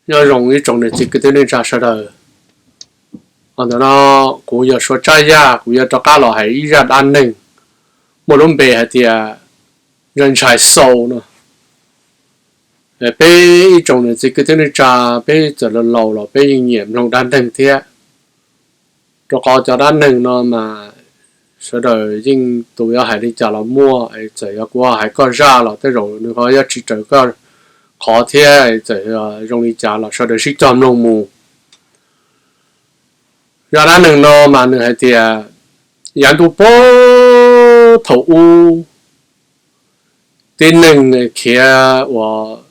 Nyob zoo ib tsoom niam txiv kwv tij neej tsa sawv daws. Ntawm no kuv yog Suav Tsab Yaj, kuv yuav rov qab los hais ib zaj dab neeg muaj lub npe hais tias Ntshai Ntshai Xau no. Peb ib tsoom niam txiv kwv tij neej tsa, peb txawm laus laus los peb yeej nyiam mloog dab neeg thiab, rau qhov cov dab neeg no mas sawv daws yeej tus yuav hais li cas los muaj. Txawm yog kuv hais koj zaj los tej zaum nws ho yuav tsis raws koj qhov thiab, txawm zoo li cas los sawv daws sib cog mloog mus. Zaj dab neeg no mas nws hais tias yav ntuj puag thaum ub, tib neeg khiav uas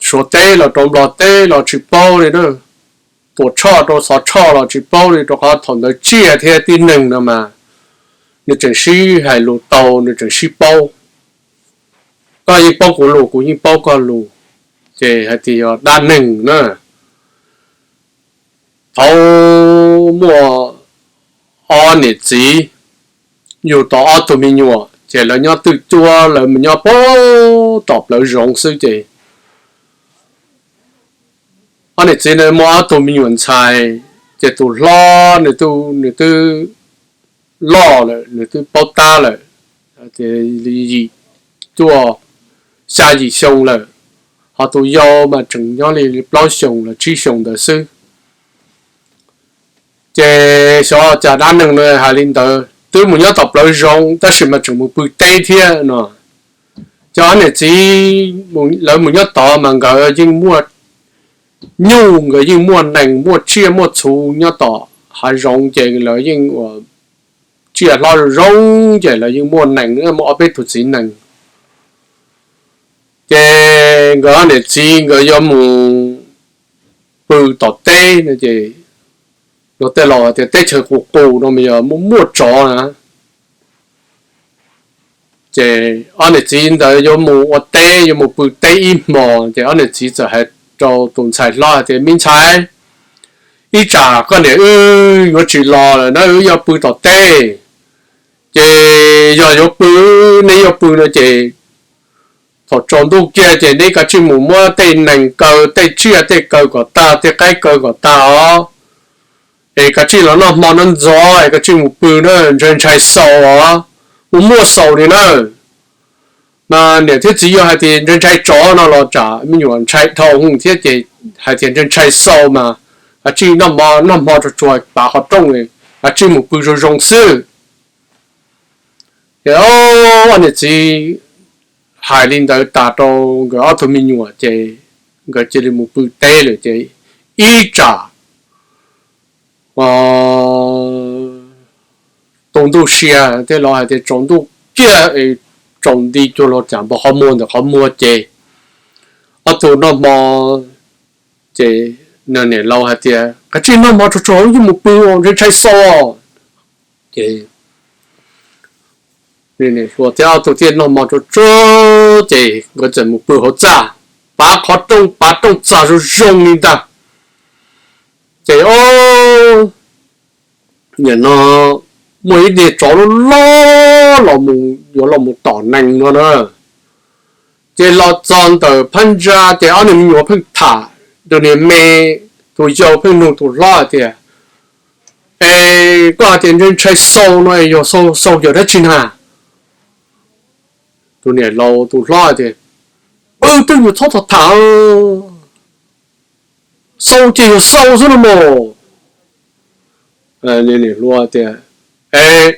Suav teb los rau Nplog teb los tsis paub li na, Tuam Tshoj rau Xov Tshoj los tsis paub li, rau qhov thaum ntawd tsiaj thiab tib neeg no mas nws tseem sib hais lus tau, nws tseem sib paub. Koj yeej paub kuv lus, kuv yeej paub koj lus, ces hais tias yog dab neeg na. Thaum muaj ob niam txiv yug tau ob tug me nyuam, ces lawv nyob twj cuab, lawv mus nyob puag tom plawv zoov xwb ces ob niam txiv ntawd muaj ob tug me nyuam ntxhais, ces tus hlob nws twb loj lawm, nws twb paub tab lawm, yim cuaj xya yim xyoo lawm, ho tus yau mas tseem nyob li plaub xyoos los tsib xyoos ntawd xwb. Ces xyov cas dab neeg no hais li ntawd, twb mus nyob tom plawv zoov tab sis mas tseem mus pw teb thiab no. Ces ob niam txiv lawv mus nyob tod mas nkawd yeej muaj nyuj, nkawd yeej muaj nees, muaj tsiaj muaj txhu nyob tom hav zoov, ces lawv yeej ua tsiaj hlob zoo zoo, ces lawv yeej muaj nees, muaj ob peb tug txiv nees. Ces nkawd ob niam txiv nkawd yuav mus pw tom teb no ces, luag tej laus tias teb chaws qus qus no mas yog muaj muaj tsov na. Ces ob niam txiv ntawd yuav mus ua teb, yuav mus pw teb ib hmos, ces ob niam txiv txawm hais rau tus ntxhais hlob hais tias, Me ntxhais, ib tsam koj niam wb yuav tsis los lawm na, wb yuav pw tom teb. Ces yog yuav pw, neb yuav pw no ces thaum tsaus ntuj kiag ces neb kav tsij mus muab tej nees kaw, tej tsiaj tej kaw kom tag, tej qaib kaw kom tag os. Es kav tsij los noj hmo noj ntxov es kav tsij mus pw na, ntshai ntshai xau os, mus muaj xaus li na. Mas niam thiab txiv yuav hais tias ntshai ntshai tsov no los tsam me nyuam ntshai dhau hwv thiab, ces hais tias ntshai ntshai xau mas kav tsij noj hmo, noj hmo tsuag tsuag pav qhov rooj, kav tsij mus pw zoo zoo xwb. Ces ob niam txiv hais li ntawd tas rau nkawd ob tug me nyuam ces nkawd cia li mus pw teb lawm ces ib tsam tus ntuj sia, tej laus hais tias tsaus ntuj kiag, tsaus nti cuag los cas npog qhov muag ntawm qhov muag ces ob tug noj hmo ces niam laus hais tias, Kav tsij noj hmo tsuag tsuag, wb yuav mus pw, ntshai ntshai xau. Ces niam hluas thiab ob tug thiaj noj hmo tsuag tsuag ces nkawd txawm mus pw hauv txaj, pav qhov rooj, pav rooj txag zoo zoo li ntag. Ces nim no muaj ib niag tsov loj loj los mus yuav los mus tom nees no na. Ces los txog ntawm phab ntsa ces ob niag me nyuam pheej tham, tus niag me, tus yau pheej nug tus hlob hais tias, Es koj hais tias ntshai ntshai xau no es yog xau yog dab tsi na? Tus niam laus tus hlob hais tias, Twb yus txhob tham tham, xau ces yog xau xwb no mas. Niam hluas tias, Es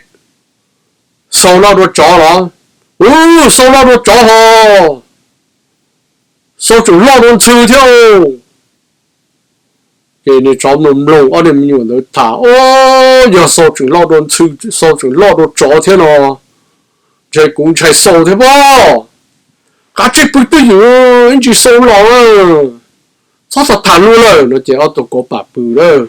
xau loj dua tsov los? Ub, xau loj dua tsov hos, xau tseem loj dua ntxhw thiab. Ces niag tsov mloog mloog ob niag me nyuam ntawd tham, Ub, yog xau tseem loj dua ntxhw, xau tseem loj dua tsov thiab no, ntshai kuv ntshai xau thiab pob. Kav tsij pw twj ywm, ib ntsis xau los, txhob tham tham luag lawm no ces ob tug kauv pam pw lawm.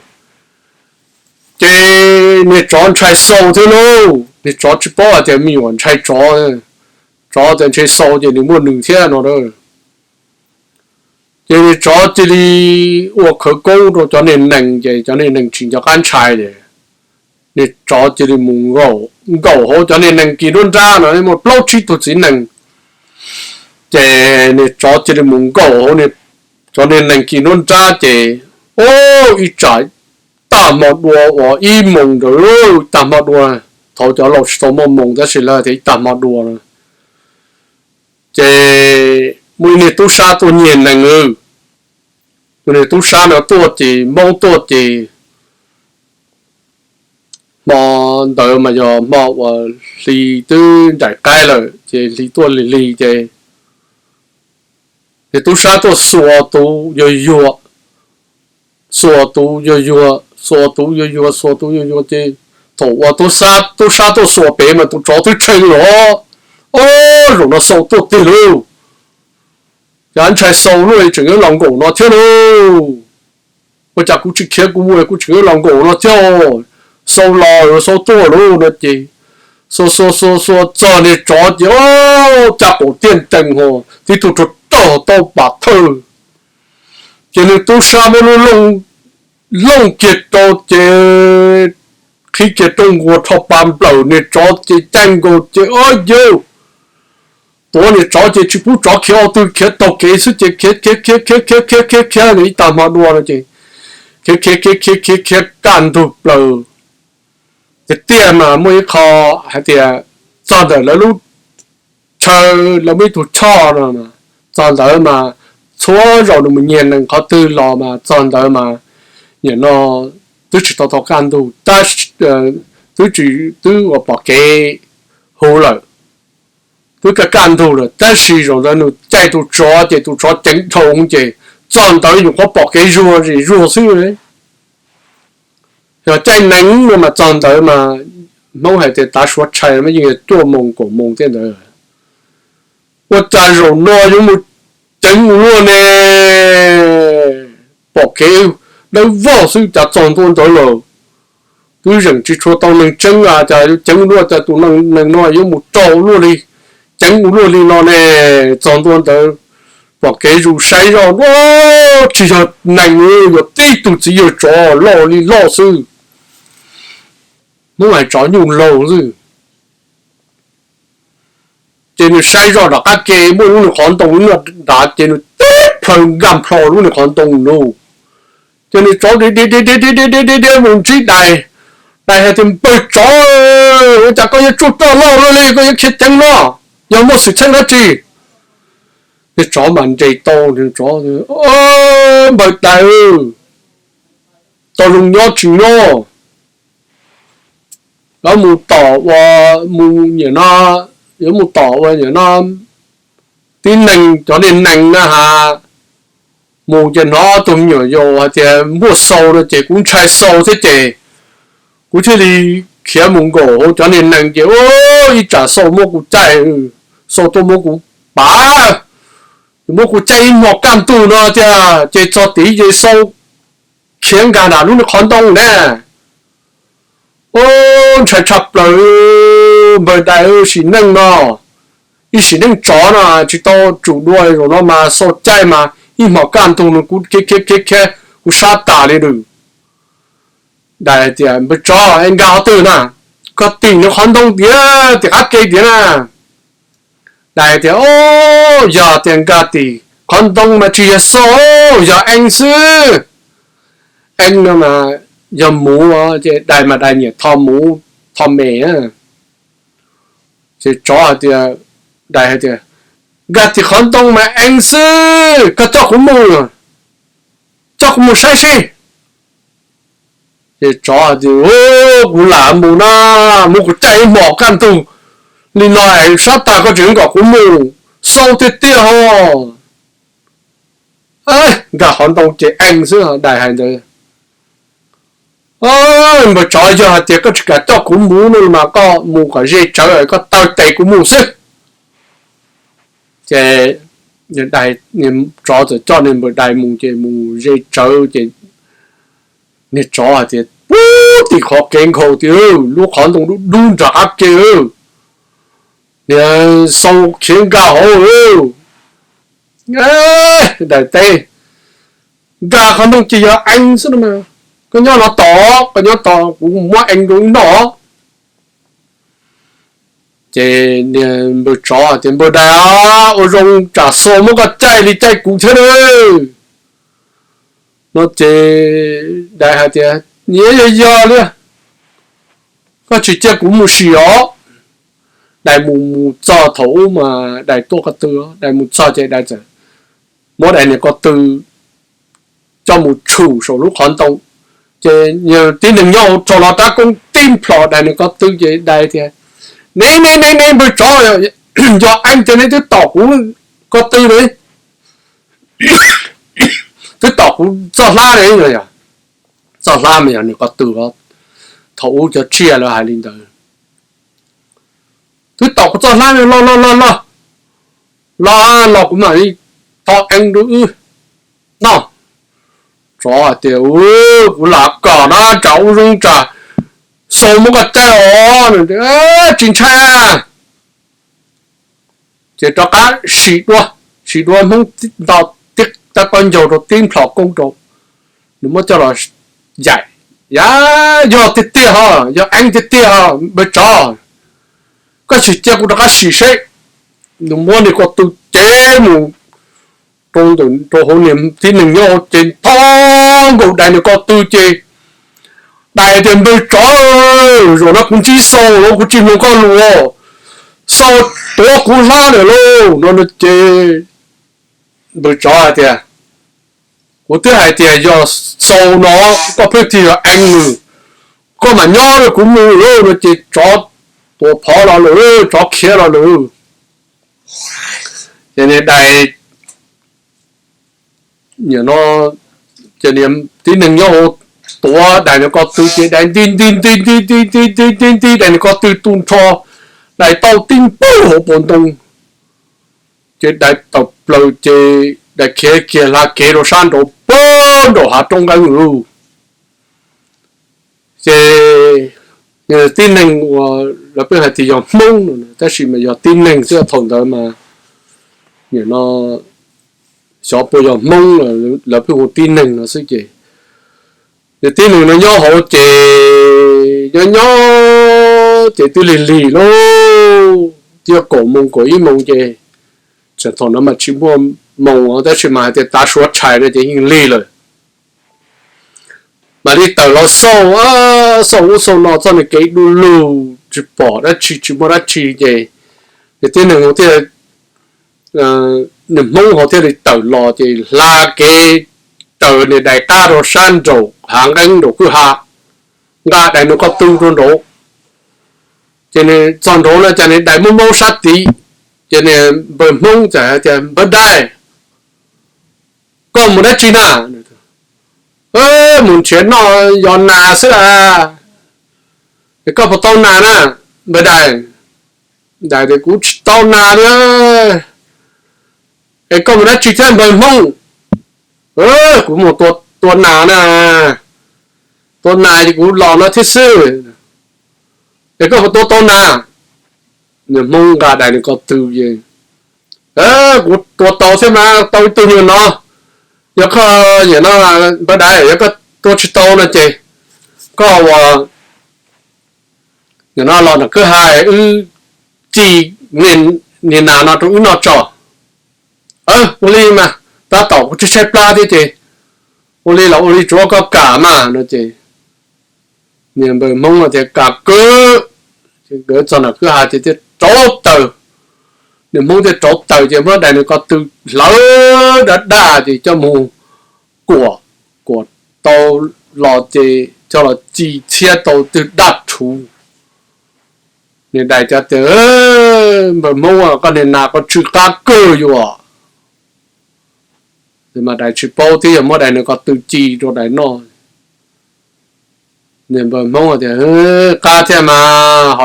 Ces niag tsov ntshai xau thiab lauj, niag tsov tsis paub hais tias me nyuam ntshai tsov, tsov tias ntshai xau ces nws muaj nws thiab no. Ces niag tsov cia li ua khawv koob rau cov niag nees ces cov niag nees tsis nco qab ntshai ces niag tsov cia li mus nkaum hauv cov niag nees kis nruab nrab no muaj plaub tsib tug txiv nees. Ces niag tsov cia li mus nkaum hauv cov niag nees kis nruab nrab ces, o, ib tsam tag hmo dua uas ib moos ntawd, tag hmo dua, thaum cov laus tsis tau muaj moos tab sis lawv tias ib tag hmo dua no, ces muaj ib niag tub sab tuaj nyiag nees. Tus niag tub sab no tuaj ces Hmoob tuaj ces hmo ntawd mas yog hmo uas hli twb nraim qaib lawm ces hli tuaj lig lig ces niag tub sab tuaj xuas tus yuag yuag, xuas tus yuag yuag, xuas tus yuag yuag, xuas tus yuag yuag ces thaum uas tub sab tuaj xuas pem mas tus tsov twb tshee los, o, zaum no xau tuaj tiag lauj. Cas ntshai xau luaj li tseem yuav los nkaum no thiab lauj. Ua cas kuv tsis khiav kuv mus kuv tseem yuav los nkaum no thiab. Xau los xau tuaj lauj no ces xuas xuas xuas xuas txog niag tsov ces, o, cas qaum tiaj ncees ho tib tug rog rog tau pam thawj. Ces niag tub sab muab lub looj kiag rau ces qhib kiag rau nkaus rho pa nplawm niag tsov ces caij nkaus ces, o, yawg, tuav niag tsov ces tsis pub tsov khiav ua twg, khiav taug kev xwb ces khiav khiav khiav khiav khiav khiav khiav khiav ib tag hmo dua no ces khiav khiav khiav khiav khiav khiav kaj ntug plaws. Tiag tiag mas muaj ib qho hais tias txog ntawm lawv lub chaw, lawv muaj ib tug choj no, txog ntawd mas txhua zaus nws mus nyiag nees qhov twg los mas txog ntawd mas nim no twb tsis tau tau kaj ntug, twb tsis, twb ua pom kev huv lawm, twb kaj kaj ntug lawm tab sis zaum ntawd nws caij tus tsov ces tus tsov ceev dhau ces txog ntawd nyuam qhuav pom kev zuag zim zuag xwb. Yog caij nees no mas txog ntawd mas Hmoob hais tias tav suav tshais mas yeej yog cuaj moos kaum moos thiab ntawd. Ua cas zaum no yuav mus ceev ua luaj ne? Pom kev dawb vog xwb cas txog ntua ntawd lawm. Twb zeem tsis tshua tau neeg tseeb cas yuav ceev ua luaj, cas tus neeg no yuav mus rau luaj li, ceev ua luaj li no ne. Txog ntua ntawd pom kev zus saib zoj, tsis yog neeg, yog tib tug txiv yawg tsov loj li loj xwb, Hmoob hais tsov nyuj laug xwb. Ces nws saib zoj tom qab ke muaj lub niag qhov ntoo nyob nrad ces nws tib plhaw nkag nplho lub niag qhov ntoo no. Ces nws tsov dhia dhia dhia dhia mus ntsib dais. Dais hais tias, npawg tsov, ua cas koj yuav tsuj toj loj luaj li, koj yuav khiav ceev no, yog muaj xwm txheej dab tsi? Niag tsov mas nres tau, npawg dais, tau zoo nyob tsis nyob, yuav mus tom ua, mus nim no, yuav mus tom ua nim no tib neeg, cov niag nees na has, mus ces hnov tus me nyuam yaus hais tias muaj xau no ces kuv ntshai xau thiab ces kuv thiaj li khiav mus nkaum hauv cov niag nees ces ib tsam xau muab kuv caij, xau tuaj muab kuv pav, muab kuv caij ib hmos kaj ntug no tiag ces txog tid ces xau khiav nkag nram lub niag qhov ntoo na. Ub, ntshai tshaj plaws, npawg dais, sim neej no, ib sim neej tsov no tsis tau tsum dua, zaum no mas xau caij mas ib hmos kaj ntug no kuv khiav khiav khiav khiav kuv sab tas li lawm. Dais tias, npawg tsov, es nkag qhov twg na? Koj tim nws qhov ntoo tiag, tim qab ke tiag na. Dais tias, o, yog tias nkag tim qhov ntoo mas tsis yog xau, yog eeb xwb. Eeb no mas yog muv, ces dais mas dais nyiam tho muv tho me. Ces tsov hais tias, dais hais tias, nkag tim qhov ntoo mas eeb xwb, koj coj kuv mus, coj kuv mus saib seb. Ces tsov hais tias, kuv lam mus na, muab kuv caij ib hmos kaj ntug li no es sab tas koj tseem kom kuv mus, xau tiag tiag ho. Nkag qhov ntoo ces eeb xwb, dais hais ntawd. Npawg tsov, yog hais tias koj tsis kam coj kuv mus no mas koj mus kom ze tsawv, koj taw tes kuv mus xwb. Ces tsov txawm coj niag npawg dais mus ces mus ze tsawv ces niag tsov hais tias, pub tim qhov kev nkhaus tias, lub qhov ntoo dub dub nram qab ke, niag xau khiav nkag hauv. Dais teb, nkag qhov ntoo ces yog eeb xwb no mas, koj nyob no tos, koj nyob tos kuv muab eeb rau wb noj. Ces niag npawg tsov hais tias, Npawg dais, ua zoo tsam xaus muab koj caij li caij kuv thiab na. No ces dais hais tias, Niam, yog yog li, koj tsis cia kuv mus sim os. Dais mus mus txog thaum ub mas dais tuaj ko tw, dais mus txog ces dais txawm muab dais niag ko tw coj mus tshum saum lub qhov ntoo. Ces tib neeg nyob hauv rho los rab koob tib nplhom dais niag ko tw ces dais tias, Ne ne ne ne npawg tsov, yog eeb tias neb twb tom kuv ko tw ne, twb tom kuv txoj hlab ne. Txoj hlab mas yog niag ko tw, thaum ub cov tsiaj lawv hais li ntawd. Twb tom kuv txoj hlab ne, los los los los los los kuv mam li tho eeb rau wb noj. Tsov hais tias, Kuv lam kom na, tsam ua zoo tsam xaus muab koj caij os. Tsis ntshai. Ces rov qab sim dua, sim dua Hmoob nto tib tab kob ncaug rau tib nplhom koob rau, nws muab coj los yaim. Yog, yog tiag tiag ho, yog eeb tiag tiag ho npawg tsov, koj sim cia kuv rov qab sim seb. Nws muab niag ko tw cev mus rau ntawm rau hauv niag tib neeg nyob hauv ces tho nkaus dais niag ko tw ces dais tias, Npawg tsov, zaum no kuv ntsib xaus los kuv tsis mloog koj lus, xaus tuav kuv hlab lawm lauj. No no ces npawg tsov hais tias, Kuv twb hais tias yog xaus no koj pheej tias yog eeb nws, koj mam nyob rau kuv mus lauj. No ces tsov tua phov los lawm, tsov khiav los lawm. Ces niag dais, no, ces niag tib neeg nyob hauv tuav dais niag ko tw ces dais nti nti nti nti nti nti nti nti nti dais niag ko tw tu nrho, dais tau tib npaug hauv paus ntoo. Ces dais tawm plaws ces dais khiav kiag hla kev rau sab nraud pag nraum hav roob nqeeb lug. Ces tib neeg uas lawv pheej hais tias yog Hmoob no tab sis mas yog tib neeg xwb, thaum ntawd mas nim no xyov puas yog Hmoob, lawv pheej hu tib neeg no xwb ces, ces tib neeg no nyob hauv ces nyob nyob ces twb lig lig lauj, twb yog kaum moos kaum ib moos ces, thaum ntawd mas tsis muaj moos tab sis mas hais tias tav suav tshais no ces yeej lig lawm. Mam li tawm los xauj, xauj ub xauj no txoj niag kev du lug tsis pom dab tsi tsis muaj dab tsi ces, ces tib neeg thiaj, nws Hmoob hauv thiaj li tawm los ces hla kev raws niag dais qab rau sab nraum hav nqeeb nraum kwj ha, nqa dais nws ko tw rau nraud. Ces nws txog nraud no ces niag dais muab maub sab tid, ces niag npawg Hmoob txawm hais tias, Npawg dais, koj mus dab tsi na? Mus nrhiav noj yos nas xwb a. Es koj puas tau nas na, npawg dais? Dais tias, Kuv tsis tau nas li. Es koj mus dab tsi thiab npawg Hmoob? Kuv mus tua nas na, tua nas ces kuv los no thiab xwb. Es koj puas tua tau nas? Nws Hmoob nqa dais nws ko tw ces, Kuv tua tau thiab mas, tau ib tug nyuag no. Yog koj, npawg dais, yog koj tua tsis tau no ces koj ua, no los nram kwj ha wb ci niag nas no rau wb noj tso. Ua li mas, tab tom kuv tshaib tshaib plab thiab ces ua li los ua li, tsuav koj kam mas no ces niag npawg Hmoob tias, Kam kawg. Ces nkawd txog nram kwj ha ces thiaj rauv taws. Niag Hmoob thiaj rauv taws ces muab dais nws ko tw hlawv daj daj ces coj mus kuam, kuam tau los ces coj los ci txhiab tau twg daj rhuv. Niag dais cov tias, Npawg Hmoob, koj niag nas koj tsw qab kawg yuav. Mas dais tsis paub thiab, yog muab dais nws ko tw ci rau dais noj. Niag npawg Hmoob tias, Qab thiab mas,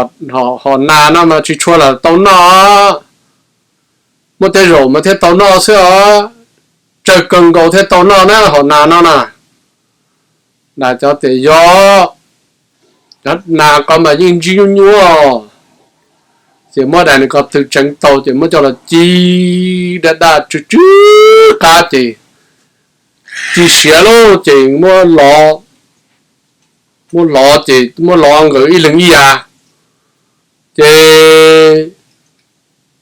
hom nas no mas tsis tshua lam tau noj, muaj tej zaum mas thiaj tau noj xwb os. Tsawg kawg nkaus thiaj tau noj na hom nas no na. Dais cov tias, Yog, cov nas ko mas yeej ntsib nyuaj nyuaj. Ces muab dais nws ko tw tseev tau ces muab coj los ci daj daj tsw tsw qab ces ci siav lauj ces muab lov, muab lov ces muab lov nkawd ib leeg ib yav. Ces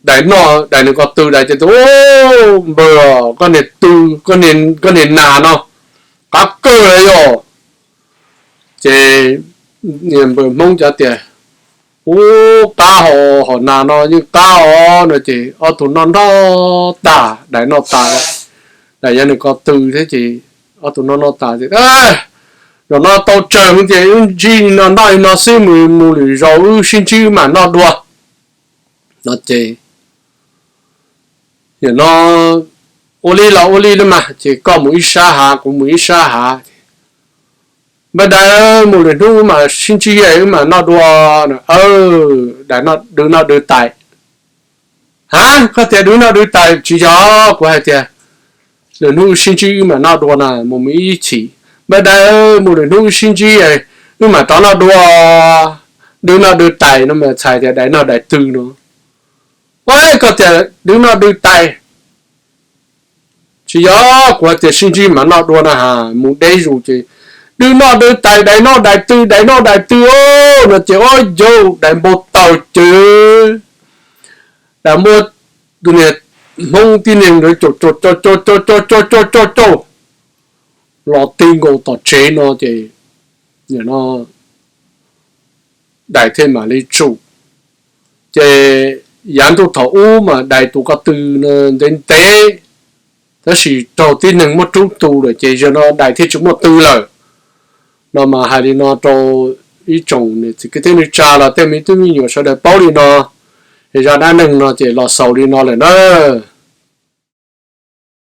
Dais noj, Dais nws ko tw, Dais ces tias, Npawg, koj niag tw, koj niag nas no qab kawg yog. Ces npawg Hmoob cov tias, Ub, qab hos, hom nas no yeej qab os no. Ces ob tug noj noj tas, Dais noj tas, Dais yog nws ko tw thiab ces ob tug noj noj tas ces, Zaum no tau tsawg ces wb ntsib li no noj li no xwb, mus mus lwm zaus wb sib ntsib wb mam noj dua no. Ces yog no ua li los ua li los mas, ces koj mus ib sab hav, kuv mus ib sab hav. Npawg Dais, mus lwm hnub wb mam sib ntsib wb mam noj dua. Dais, dw noj dw tais. Ha, koj tias dw noj dw tais? Tsis yog, kuv hais tias lwm hnub wb sib ntsib wb mam noj dua na, mus mus ib chim. Npawg Dais, mus lwm hnub wb sib ntsib wb mam rov noj dua. Dw noj dw tais no mas txhais tias Dais noj Dais tw no. Ua, koj tias dw noj dw tais? Tsis yog, kuv hais tias sib ntsib mam noj dua na has, mus deb zus ces dw noj dw tais, Dais noj Dais tw, Dais noj Dais tw os no. Ces ua yau, Dais npau taws ces Dais muab tus niag Hmoob tib neeg ntawd caum caum caum caum caum caum caum caum caum caum los ti nkaus tom tsev no ces Dais thiaj mam li tsum. Ces yav ntuj thaum ub mas Dais tus ko tw no ntev ntev, tab sis raug tib neeg muab rub tu lawm ces zaum no Dais thiaj tsis muaj tw lawm. No mas hais li no rau ib tsoom niam txiv kwv tij neej tsa los tej me tub me nyuam sawv daws paub li no, es zaj dab neeg no ces los xaus li no lawm na.